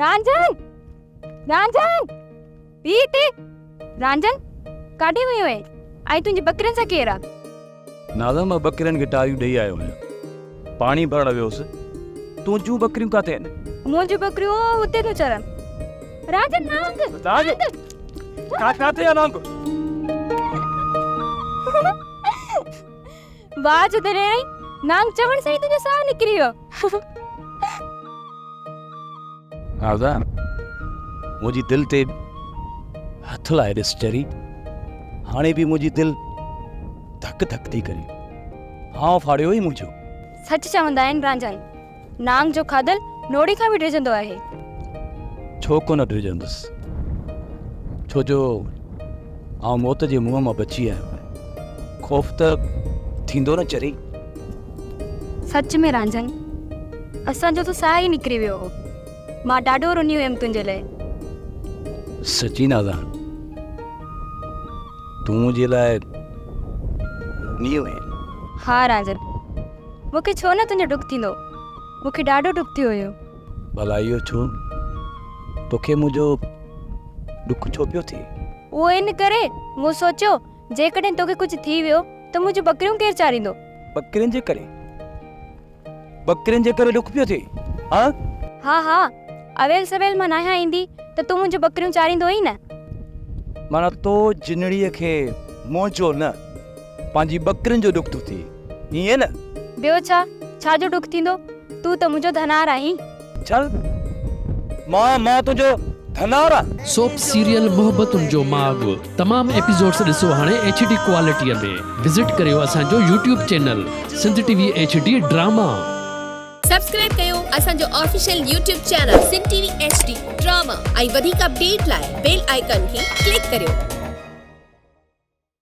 رانجهن! رانجهن! بيهه هتي! رانجهن! ڪاڏي ويو آهين؟ ۽ تنهنجي ٻڪرين سان ڪير آ؟ نازا مان ٻڪرين کي ٽاريون ڏيئي آيو آهيان. پاڻي ڀرڻ ويو هوس. تنهنجون ٻڪريون ڪاٿي آهن؟ منهنجون ٻڪريون اتي ٿيون چرن. رانجهن نانگ! نانگ! ڪاٿي آ نانگ؟ واهه جو دلير آهين. نانگ چوڻ سان ئي تنهنجو ساهه نڪري ويو. نازا منهنجي دل تي هٿ لائي ڏس چري هاڻي به منهنجي دل ڌڪ ڌڪ ٿي ڪري هانء ڦاڙيو ئي منهنجو. سچ چوندا آهن رانجهن نانگ جو کاڌل نوڙي کان به ڊڄندو آهي. ڇو ڪونه ڊڄندس ڇو جو آئون موت جي منهن مان بچي آيو آهيان خوف ته ٿيندو نه چري. سچ ۾ رانجهن اسان جو ته ساهه ئي نڪري ويو هو. مان ڏاڍو رني هيم تنهنجي لاء. سچي نازان تون منهنجي لاء رني هئين؟ ها رانجهن مون کي ڇو نه تنهنجو ڏک ٿيندو. مون کي ڏاڍو ڏک ٿيو هيو. ڀلا اهو ڇو؟ توکي منهنجو ڏک ڇو پيو ٿئي؟ اهو ان ڪري مون سوچيو جيڪڏهن توکي ڪجهه ٿي ويو ته منهنجون ٻڪريون ڪير چاريندو؟ ٻڪرين جي ڪري؟ ٻڪرين جي ڪري ڏک پيو ٿئي؟ ها؟ ها ها، اويل سويل مان ناهيان ايندي ته تون منهنجون ٻڪريون چاريندو ئي نه. معنيٰ تو جنڙيء کي منهنجو نه، پنهنجي ٻڪرين جو ڏک ٿو ٿئي، ائين نه؟ ٻيو ڇا؟ ڇا جو ڏک ٿيندو؟ تون ته منهنجو ڌنار آهين. ڇا؟ مان، مان تنهنجو ڌنار آهيان؟ سوپ سيريل محبتن جو ماڳ تمام ايپيسوڊس ڏسو هاڻي ايڇ ڊي ڪوالٽي ۾ وزٽ ڪريو اسان جو YouTube channel Sindh T V H D drama. Subscribe ڪيو اسان جو official YouTube channel Sindh T V H D drama ۽ وڌيڪ اپڊيٽ لاء بيل آئيڪان کي ڪلڪ ڪريو.